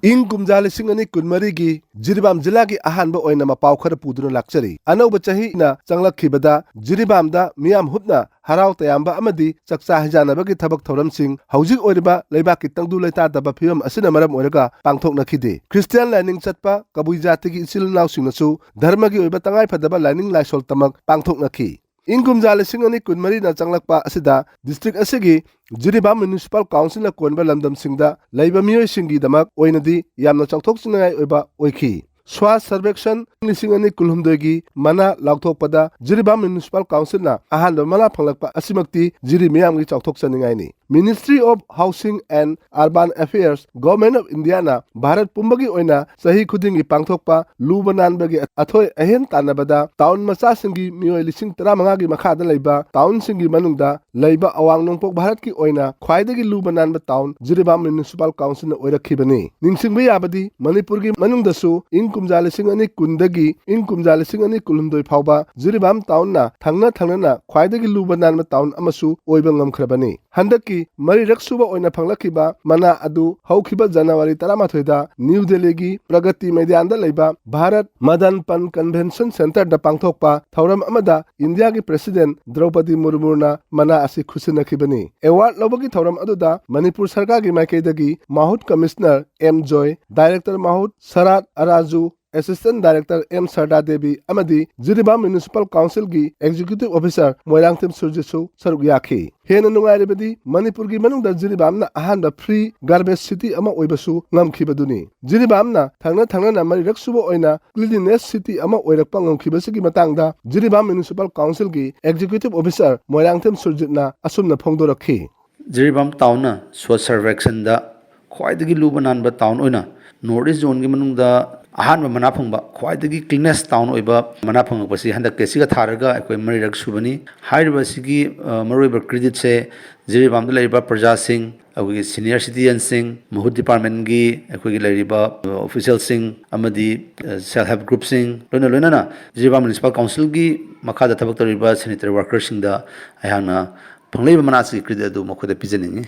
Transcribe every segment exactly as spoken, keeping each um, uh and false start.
ꯏꯪ ꯀꯨꯝꯖꯥ ꯂꯤꯁꯤꯡ ꯑꯅꯤ ꯀꯨꯟꯃꯔꯤꯒꯤ ꯖꯤꯔꯤꯕꯥꯝ ꯖꯤꯂꯥꯒꯤ ꯑꯍꯥꯟꯕ ꯑꯣꯏꯅ ꯃꯄꯥꯎ ꯈꯔ ꯄꯨꯗꯨꯅ ꯂꯥꯛꯆꯔꯤ꯫ ꯑꯅꯧꯕ ꯆꯍꯤꯅ ꯆꯪꯂꯛꯈꯤꯕꯗ ꯖꯤꯔꯤꯕꯥꯝꯗ ꯃꯤꯌꯥꯝ ꯍꯨꯞꯅ ꯍꯔꯥꯎ ꯇꯌꯥꯝꯕ ꯑꯃꯗꯤ ꯆꯥꯛꯆꯥ ꯍꯩꯖꯥꯟꯅꯕꯒꯤ ꯊꯕꯛ ꯊꯧꯔꯝꯁꯤꯡ ꯍꯧꯖꯤꯛ ꯑꯣꯏꯔꯤꯕ ꯂꯩꯕꯥꯛꯀꯤ ꯇꯪꯗꯨ ꯂꯩꯇꯥꯗꯕ ꯐꯤꯕꯝ ꯑꯁꯤꯅ ꯃꯔꯝ ꯑꯣꯏꯔꯒ ꯄꯥꯡꯊꯣꯛꯅꯈꯤꯗꯦ꯫ ꯈ꯭ꯔꯤꯁꯇꯤꯌꯥꯟ ꯂꯥꯏꯅꯤꯡ ꯆꯠꯄ ꯀꯕꯨꯏ ꯖꯥꯇꯤꯒꯤ ꯏꯆꯤꯜ ꯏꯅꯥꯎꯁꯤꯡꯅꯁꯨ ꯙꯔꯃꯒꯤ ꯑꯣꯏꯕ ꯇꯉꯥꯏꯐꯗꯕ ꯂꯥꯏꯅꯤꯡ ꯂꯥꯏꯁꯣꯜ ꯇꯃꯛ ꯄꯥꯡꯊꯣꯛꯅꯈꯤ꯫ ꯏꯪ ꯀꯨꯝꯖꯥ ꯂꯤꯁꯤꯡ ꯑꯅꯤ ꯀꯨꯟꯃꯔꯤꯅ ꯆꯪꯂꯛꯄ ꯑꯁꯤꯗ ꯗꯤꯁꯇ꯭ꯔꯤꯛ ꯑꯁꯤꯒꯤ ꯖꯤꯔꯤꯕꯥꯝ ꯃ꯭ꯌꯨꯅꯤꯁꯤꯄꯥꯜ ꯀꯥꯎꯟꯁꯤꯜꯅ ꯀꯣꯟꯕ ꯂꯝꯗꯝꯁꯤꯡꯗ ꯂꯩꯕ ꯃꯤꯑꯣꯏꯁꯤꯡꯒꯤꯗꯃꯛ ꯑꯣꯏꯅꯗꯤ ꯌꯥꯝꯅ ꯆꯥꯎꯊꯣꯛꯆꯅꯤꯡꯉꯥꯏ ꯑꯣꯏꯕ ꯑꯣꯏꯈꯤ꯫ ꯁ꯭ꯋꯥꯁ ꯁꯔꯚꯦꯛꯁꯟ ꯂꯤꯁꯤꯡ ꯑꯅꯤ ꯀꯨꯟꯍꯨꯝꯗꯣꯏꯒꯤ ꯃꯅꯥ ꯂꯥꯎꯊꯣꯛꯄꯗ ꯖꯤꯔꯤꯕꯥꯝ ꯃ꯭ꯌꯨꯅꯤꯁꯤꯄꯥꯜ ꯀꯥꯎꯟꯁꯤꯜꯅ ꯑꯍꯥꯟꯕ ꯃꯅꯥ ꯐꯪꯂꯛꯄ ꯑꯁꯤꯃꯛꯇꯤ ꯖꯤꯔꯤ ꯃꯤꯌꯥꯝꯒꯤ ꯆꯥꯎꯊꯣꯛꯆꯅꯤꯡꯉꯥꯏꯅꯤ꯫ Ministry of Housing and Urban Affairs, Government of Indiaꯅ Bharat ꯄꯨꯝꯕꯒꯤ ꯑꯣꯏꯅ ꯆꯍꯤ ꯈꯨꯗꯤꯡꯒꯤ ꯄꯥꯡꯊꯣꯛꯄ ꯂꯨꯕ ꯅꯥꯟꯕꯒꯤ ꯑꯊꯣꯏ ꯑꯍꯦꯟ ꯇꯥꯟꯅꯕꯗ ꯇꯥꯎꯟ ꯃꯆꯥꯁꯤꯡꯒꯤ ꯃꯤꯑꯣꯏ ꯂꯤꯁꯤꯡ ꯇꯔꯥꯃꯉꯥꯒꯤ ꯃꯈꯥꯗ ꯂꯩꯕ ꯇꯥꯎꯟꯁꯤꯡꯒꯤ ꯃꯅꯨꯡꯗ ꯂꯩꯕ ꯑꯋꯥꯡ ꯅꯣꯡꯄꯣꯛ ꯚꯥꯔꯠꯀꯤ ꯑꯣꯏꯅ ꯈ꯭ꯋꯥꯏꯗꯒꯤ ꯂꯨꯕ ꯅꯥꯟꯕ ꯇꯥꯎꯟ ꯖꯤꯔꯤꯕꯥꯝ ꯃ꯭ꯌꯨꯅꯤꯁꯤꯄꯥꯜ ꯀꯥꯎꯟꯁꯤꯜꯅ ꯑꯣꯏꯔꯛꯈꯤꯕꯅꯤ꯫ ꯅꯤꯡꯁꯤꯡꯕ ꯌꯥꯕꯗꯤ ꯃꯅꯤꯄꯨꯔꯒꯤ ꯃꯅꯨꯡꯗꯁꯨ ꯏꯪ ꯀꯨꯝꯖꯥ ꯂꯤꯁꯤꯡ ꯑꯅꯤ ꯀꯨꯟꯗꯒꯤ ꯏꯪ ꯀꯨꯝꯖꯥ ꯂꯤꯁꯤꯡ ꯑꯅꯤ ꯀꯨꯟꯍꯨꯝꯗꯣꯏ ꯐꯥꯎꯕ ꯖꯤꯔꯤꯕꯥꯝ ꯇꯥꯎꯟꯅ ꯊꯪꯅ ꯊꯪꯅꯅ ꯈ꯭ꯋꯥꯏꯗꯒꯤ ꯂꯨꯕ ꯅꯥꯟꯕ ꯇꯥꯎꯟ ꯑꯃꯁꯨ ꯑꯣꯏꯕ ꯉꯝꯈ꯭ꯔꯕꯅꯤ꯫ ꯍꯟꯗꯛꯀꯤ ꯃꯔꯤꯔꯛ ꯁꯨꯕ ꯑꯣꯏꯅ ꯐꯪꯂꯛꯈꯤꯕ ꯃꯅꯥ ꯑꯗꯨ ꯍꯧꯈꯤꯕ ꯖꯅꯋꯥꯔꯤ ꯇꯔꯥꯃꯥꯊꯣꯏꯗ ꯅ꯭ꯌꯨ ꯗꯦꯜꯂꯤꯒꯤ ꯄ꯭ꯔꯒꯇꯤ ꯃꯩꯗꯥꯟꯗ ꯂꯩꯕ ꯚꯥꯔꯠ ꯃꯗꯟ ꯄꯟ ꯀꯟꯚꯦꯟꯁꯟ ꯁꯦꯟꯇꯔꯗ ꯄꯥꯡꯊꯣꯛꯄ ꯊꯧꯔꯝ ꯑꯃꯗ ꯏꯟꯗꯤꯌꯥꯒꯤ ꯄ꯭ꯔꯦꯁꯤꯗꯦꯟꯠ ꯗ꯭ꯔꯧꯄꯗꯤ ꯃꯨꯔꯃꯨꯅ ꯃꯅꯥ ꯑꯁꯤ ꯈꯨꯠꯁꯤꯟꯅꯈꯤꯕꯅꯤ꯫ ꯑꯦꯋꯥꯔꯗ ꯂꯧꯕꯒꯤ ꯊꯧꯔꯝ ꯑꯗꯨꯗ ꯃꯅꯤꯄꯨꯔ ꯁꯔꯀꯥꯔꯒꯤ ꯃꯥꯏꯀꯩꯗꯒꯤ ꯃꯥꯍꯨꯠ ꯀꯃꯤꯁꯅꯔ ꯑꯦꯝ ꯖꯣꯏ, ꯗꯥꯏꯔꯦꯛꯇꯔ ꯃꯥꯍꯨꯠ ꯁꯔꯥꯠ ꯑꯔꯥꯖꯨ, assistant director M Sarda Devi ꯑꯃꯗꯤ ꯖꯤꯔꯤꯕꯥꯝ ꯃ꯭ꯌꯨꯅꯤꯁꯤꯄꯥꯜ ꯀꯥꯎꯟꯁꯤꯜꯒꯤ ꯑꯦꯛꯖꯤꯀ꯭ꯌꯨꯇꯤꯚ ꯑꯣꯐꯤꯁꯥꯔ ꯃꯣꯏꯔꯥꯡꯊꯦꯝ ꯁꯨꯔꯖꯤꯠꯁꯨ ꯁꯔꯨꯛ ꯌꯥꯈꯤ꯫ ꯍꯦꯟꯅ ꯅꯨꯡꯉꯥꯏꯔꯤꯕꯗꯤ ꯃꯅꯤꯄꯨꯔꯒꯤ ꯃꯅꯨꯡꯗ ꯖꯤꯔꯤꯕꯥꯝꯅ ꯑꯍꯥꯟꯕ ꯐ꯭ꯔꯤ ꯒꯥꯔꯕꯦꯖ ꯁꯤꯇꯤ ꯑꯃ ꯑꯣꯏꯕꯁꯨ ꯉꯝꯈꯤꯕꯗꯨꯅꯤ꯫ ꯖꯤꯔꯤꯕꯥꯝꯅ ꯊꯪꯅ ꯊꯪꯅꯅ ꯃꯔꯤꯔꯛ ꯁꯨꯕ ꯑꯣꯏꯅ ꯀ꯭ꯂꯤꯟꯂꯤꯅꯦꯁ ꯁꯤꯇꯤ ꯑꯃ ꯑꯣꯏꯔꯛꯄ ꯉꯝꯈꯤꯕꯁꯤꯒꯤ ꯃꯇꯥꯡꯗ ꯖꯤꯔꯤꯕꯥꯝ ꯃ꯭ꯌꯨꯅꯤꯁꯤꯄꯥꯜ ꯀꯥꯎꯟꯁꯤꯜꯒꯤ ꯑꯦꯛꯖꯤꯀ꯭ꯌꯨꯇꯤꯚ ꯑꯣꯐꯤꯁꯥꯔ ꯃꯣꯏꯔꯥꯡꯊꯦꯝ ꯁꯨꯔꯖꯤꯠꯅ ꯑꯁꯨꯝꯅ ꯐꯣꯡꯗꯣꯔꯛꯈꯤ꯫ ꯖꯤꯔꯤꯕꯥꯝ ꯇꯥꯎꯟꯅ ꯁ꯭ꯋꯥꯁ ꯁꯔꯚꯦꯛꯁꯟꯗ ꯈ꯭ꯋꯥꯏꯗꯒꯤ ꯂꯨꯕ ꯅꯥꯟꯕ ꯇꯥꯎꯟ ꯑꯣꯏꯅ ꯅꯣꯔꯠ ꯏꯁ ꯖꯣꯟꯒꯤ ꯃꯅꯨꯡꯗ ꯑꯍꯥꯟꯕ ꯃꯅꯥ ꯐꯪꯕ, ꯈ꯭ꯋꯥꯏꯗꯒꯤ ꯀ꯭ꯂꯤꯅꯦꯁ ꯇꯥꯎꯟ ꯑꯣꯏꯕ ꯃꯅꯥ ꯐꯪꯂꯛꯄꯁꯤ ꯍꯟꯗꯛꯀꯤ ꯑꯁꯤꯒ ꯊꯥꯔꯒ ꯑꯩꯈꯣꯏ ꯃꯔꯤꯔꯛ ꯁꯨꯕꯅꯤ꯫ ꯍꯥꯏꯔꯤꯕ ꯑꯁꯤꯒꯤ, ꯑ, ꯃꯔꯨꯑꯣꯏꯕ ꯀ꯭ꯔꯦꯗꯤꯠꯁꯦ ꯖꯤꯔꯤꯕꯥꯝꯗ ꯂꯩꯔꯤꯕ ꯄ꯭ꯔꯖꯥꯁꯤꯡ, ꯑꯩꯈꯣꯏꯒꯤ ꯁꯤꯅꯤꯌꯔ ꯁꯤꯇꯤꯖꯟꯁꯤꯡ, ꯃꯍꯨꯠ ꯗꯤꯄꯥꯔꯠꯃꯦꯟꯒꯤ ꯑꯩꯈꯣꯏꯒꯤ ꯂꯩꯔꯤꯕ, ꯑ, ꯑꯣꯐꯤꯁꯤꯌꯦꯜꯁꯤꯡ ꯑꯃꯗꯤ, ꯑ, ꯁꯦꯜꯐ ꯍꯦꯜꯞ ꯒ꯭ꯔꯨꯞꯁꯤꯡ, ꯂꯣꯏꯅ ꯂꯣꯏꯅꯅ ꯖꯤꯔꯤꯕꯥꯝ ꯃ꯭ꯌꯨꯅꯤꯁꯤꯄꯥꯜ ꯀꯥꯎꯟꯁꯤꯜꯒꯤ ꯃꯈꯥꯗ ꯊꯕꯛ ꯇꯧꯔꯤꯕ ꯁꯦꯅꯤꯇꯔꯤ ꯋꯥꯔꯀꯔꯁꯤꯡꯗ ꯑꯩꯍꯥꯛꯅ ꯐꯪꯂꯛꯏꯕ ꯃꯅꯥ ꯑꯁꯤꯒꯤ ꯀ꯭ꯔꯦꯗꯤꯠ ꯑꯗꯨ ꯃꯈꯣꯏꯗ ꯄꯤꯖꯅꯤꯡꯏ꯫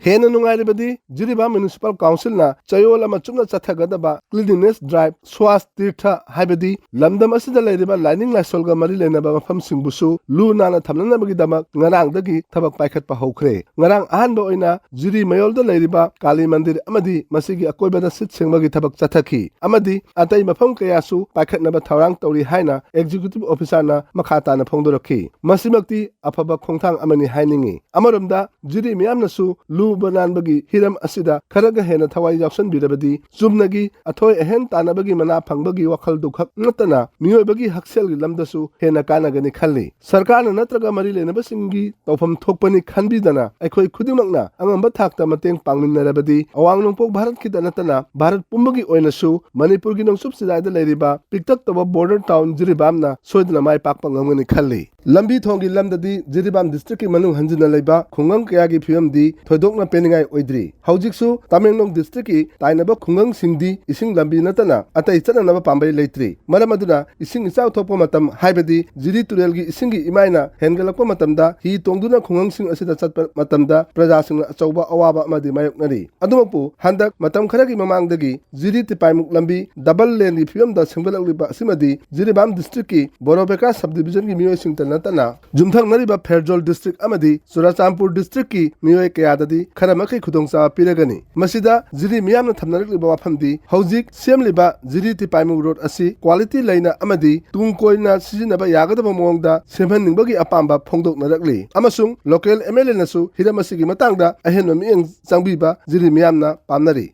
ꯍꯦꯟꯅ ꯅꯨꯡꯉꯥꯏꯔꯤꯕꯗꯤ ꯖꯤꯔꯤꯕꯥꯝ ꯃ꯭ꯌꯨꯅꯤꯁꯤꯄꯥꯜ ꯀꯥꯎꯟꯁꯤꯜꯅ ꯆꯌꯣꯜ ꯑꯃ ꯆꯨꯞꯅ ꯆꯠꯊꯒꯗꯕ cleanliness drive, ꯁ꯭ꯋꯥꯁ ꯇꯤꯔꯊ ꯍꯥꯏꯕꯗꯤ ꯂꯝꯗꯝ ꯑꯁꯤꯗ ꯂꯩꯔꯤꯕ ꯂꯥꯏꯅꯤꯡ ꯂꯥꯏꯁꯣꯜꯒ ꯃꯔꯤ ꯂꯩꯅꯕ ꯃꯐꯝꯁꯤꯡꯕꯨꯁꯨ ꯂꯨ ꯅꯥꯟꯅ ꯊꯝꯅꯅꯕꯒꯤꯗꯃꯛ ꯉꯔꯥꯡꯗꯒꯤ ꯊꯕꯛ ꯄꯥꯏꯈꯠꯄ ꯍꯧꯈ꯭ꯔꯦ꯫ ꯉꯔꯥꯡ ꯑꯍꯥꯟꯕ ꯑꯣꯏꯅ ꯖꯤꯔꯤ ꯃꯌꯣꯜꯗ ꯂꯩꯔꯤꯕ ꯀꯥꯂꯤ ꯃꯟꯗꯤꯔ ꯑꯃꯗꯤ ꯃꯁꯤꯒꯤ ꯑꯀꯣꯏꯕꯗ ꯁꯤꯠ ꯁꯦꯡꯕꯒꯤ ꯊꯕꯛ ꯆꯠꯊꯈꯤ ꯑꯃꯗꯤ ꯑꯇꯩ ꯃꯐꯝ ꯀꯌꯥꯁꯨ ꯄꯥꯏꯈꯠꯅꯕ ꯊꯧꯔꯥꯡ ꯇꯧꯔꯤ ꯍꯥꯏꯅ ꯑꯦꯛꯖꯤꯀ꯭ꯌꯨꯇꯤꯚ ꯑꯣꯐꯤꯁꯥꯔꯅ ꯃꯈꯥ ꯇꯥꯅ ꯐꯣꯡꯗꯣꯔꯛꯈꯤ꯫ ꯃꯁꯤꯃꯛꯇꯤ ꯑꯐꯕ ꯈꯣꯡꯊꯥꯡ ꯑꯃꯅꯤ ꯍꯥꯏꯅꯤꯡꯏ꯫ ꯑꯃꯔꯣꯝꯗ ꯖꯤꯔꯤ ꯃꯤꯌꯥꯝꯅꯁꯨ ꯂꯨꯕ ꯅꯥꯟꯕꯒꯤ ꯍꯤꯔꯝ ꯑꯁꯤꯗ ꯈꯔꯒ ꯍꯦꯟꯅ ꯊꯋꯥꯏ ꯌꯥꯎꯁꯟꯕꯤꯔꯕꯗꯤ ꯆꯨꯝꯅꯒꯤ ꯑꯊꯣꯏ ꯑꯍꯦꯟ ꯇꯥꯟꯅꯕꯒꯤ ꯃꯅꯥ ꯐꯪꯕꯒꯤ ꯋꯥꯈꯜꯗꯨ ꯈꯛ ꯅꯠꯇꯅ ꯃꯤꯑꯣꯏꯕꯒꯤ ꯍꯛꯁꯦꯜꯒꯤ ꯂꯝꯗꯁꯨ ꯍꯦꯟꯅ ꯀꯥꯟꯅꯒꯅꯤ ꯈꯜꯂꯤ꯫ ꯁꯔꯀꯥꯔꯅ ꯅꯠꯇ꯭ꯔꯒ ꯃꯔꯤ ꯂꯩꯅꯕꯁꯤꯡꯒꯤ ꯇꯧꯐꯝ ꯊꯣꯛꯄꯅꯤ ꯈꯟꯕꯤꯗꯅ ꯑꯩꯈꯣꯏ ꯈꯨꯗꯤꯡꯃꯛꯅ ꯑꯉꯝꯕ ꯊꯥꯛꯇ ꯃꯇꯦꯡ ꯄꯥꯡꯃꯤꯟꯅꯔꯕꯗꯤ ꯑꯋꯥꯡ ꯅꯣꯡꯄꯣꯛ ꯚꯥꯔꯠꯀꯤꯗ ꯅꯠꯇꯅ ꯚꯥꯔꯠ ꯄꯨꯝꯕꯒꯤ ꯑꯣꯏꯅꯁꯨ ꯃꯅꯤꯄꯨꯔꯒꯤ ꯅꯣꯡꯆꯨꯞ ꯆꯤꯗꯥꯏꯗ ꯂꯩꯔꯤꯕ ꯄꯤꯛꯇꯛ ꯇꯧꯕ ꯕꯣꯔꯗꯔ ꯇꯥꯎꯟ ꯖꯤꯔꯤꯕꯥꯝꯅ ꯁꯣꯏꯗꯅ ꯃꯥꯏ ꯄꯥꯛꯄ ꯉꯝꯒꯅꯤ ꯈꯜꯂꯤ꯫ ꯂꯝꯕꯤ ꯊꯣꯡꯒꯤ ꯂꯝꯗꯗꯤ ꯖꯤꯔꯤꯕꯥꯝ ꯗꯤꯁꯇ꯭ꯔꯤꯛꯀꯤ ꯃꯅꯨꯡ ꯍꯟꯖꯤꯟꯅ ꯂꯩꯕ ꯈꯨꯡꯒꯪ ꯀꯌꯥꯒꯤ ꯐꯤꯕꯝꯗꯤ ꯊꯣꯏꯗꯣꯛꯅ ꯄꯦꯟꯅꯤꯡꯉꯥꯏ ꯑꯣꯏꯗ꯭ꯔꯤ꯫ ꯍꯧꯖꯤꯛꯁꯨ ꯇꯃꯦꯡꯂꯣꯡ ꯗꯤꯁꯇ꯭ꯔꯤꯛꯀꯤ ꯇꯥꯏꯅꯕ ꯈꯨꯡꯒꯪꯁꯤꯡꯗꯤ ꯏꯁꯤꯡ ꯂꯝꯕꯤ ꯅꯠꯇꯅ ꯑꯇꯩ ꯆꯠꯅꯅꯕ ꯄꯥꯝꯕꯩ ꯂꯩꯇ꯭ꯔꯤ꯫ ꯃꯔꯝ ꯑꯗꯨꯅ ꯏꯁꯤꯡ ꯏꯆꯥꯎ ꯊꯣꯛꯄ ꯃꯇꯝ, ꯍꯥꯏꯕꯗꯤ ꯖꯤꯔꯤ ꯇꯨꯔꯦꯜꯒꯤ ꯏꯁꯤꯡꯒꯤ ꯏꯃꯥꯏꯅ ꯍꯦꯟꯒꯠꯂꯛꯄ ꯃꯇꯝꯗ ꯍꯤ ꯇꯣꯡꯗꯨꯅ ꯈꯨꯡꯒꯪꯁꯤꯡ ꯑꯁꯤꯗ ꯆꯠꯄ ꯃꯇꯝꯗ ꯄ꯭ꯔꯖꯥꯁꯤꯡꯅ ꯑꯆꯧꯕ ꯑꯋꯥꯕ ꯑꯃꯗꯤ ꯃꯥꯌꯣꯛꯅꯔꯤ꯫ ꯑꯗꯨꯃꯛꯄꯨ ꯍꯟꯗꯛ ꯃꯇꯝ ꯈꯔꯒꯤ ꯃꯃꯥꯡꯗꯒꯤ ꯖꯤꯔꯤ ꯇꯤꯄꯥꯏꯃꯨꯛ ꯂꯝꯕꯤ ꯗꯕꯜ ꯂꯦꯟꯒꯤ ꯐꯤꯕꯝꯗ ꯁꯦꯝꯒꯠꯂꯛꯂꯤꯕ ꯑꯁꯤꯃꯗꯤ ꯖꯤꯔꯤꯕꯥꯝ ꯗꯤꯁꯇ꯭ꯔꯤꯛꯀꯤ ꯕꯣꯔꯣꯕꯦꯀꯥ ꯁꯕ ꯗꯤꯕꯤꯖꯟꯒꯤ ꯃꯤꯑꯣꯏꯁꯤꯡꯇ ꯅꯠꯇꯅ ꯌꯨꯝꯊꯪꯅꯔꯤꯕ ꯐꯦꯔꯖꯣꯜ ꯗꯤꯁꯇ꯭ꯔꯤꯛ ꯑꯃꯗꯤ ꯆꯨꯔꯥꯆꯥꯟꯄꯨꯔ ꯗꯤꯁꯇ꯭ꯔꯤꯛꯀꯤ ꯃꯤꯑꯣꯏ ꯀꯌꯥꯗꯗꯤ ꯈꯔ ꯃꯈꯩ ꯈꯨꯗꯣꯡꯆꯥꯕ ꯄꯤꯔꯒꯅꯤ꯫ ꯃꯁꯤꯗ ꯖꯤꯔꯤ ꯃꯤꯌꯥꯝꯅ ꯊꯝꯅꯔꯛꯂꯤꯕ ꯋꯥꯐꯝꯗꯤ ꯍꯧꯖꯤꯛ ꯁꯦꯝꯂꯤꯕ ꯖꯤꯔꯤ ꯇꯤꯄꯥꯏꯃꯨ ꯔꯣꯗ ꯑꯁꯤ ꯀ꯭ꯋꯥꯂꯤꯇꯤ ꯂꯩꯅ ꯑꯃꯗꯤ ꯇꯨꯡ ꯀꯣꯏꯅ ꯁꯤꯖꯤꯟꯅꯕ ꯌꯥꯒꯗꯕ ꯃꯑꯣꯡꯗ ꯁꯦꯝꯍꯟꯅꯤꯡꯕꯒꯤ ꯑꯄꯥꯝꯕ ꯐꯣꯡꯗꯣꯛꯅꯔꯛꯂꯤ ꯑꯃꯁꯨꯡ ꯂꯣꯀꯦꯜ ꯑꯦꯝ ꯑꯦꯜ ꯑꯦꯅꯁꯨ ꯍꯤꯔꯝ ꯑꯁꯤꯒꯤ ꯃꯇꯥꯡꯗ ꯑꯍꯦꯟꯕ ꯃꯤꯠꯌꯦꯡ ꯆꯪꯕꯤꯕ ꯖꯤꯔꯤ ꯃꯤꯌꯥꯝꯅ ꯄꯥꯝꯅꯔꯤ꯫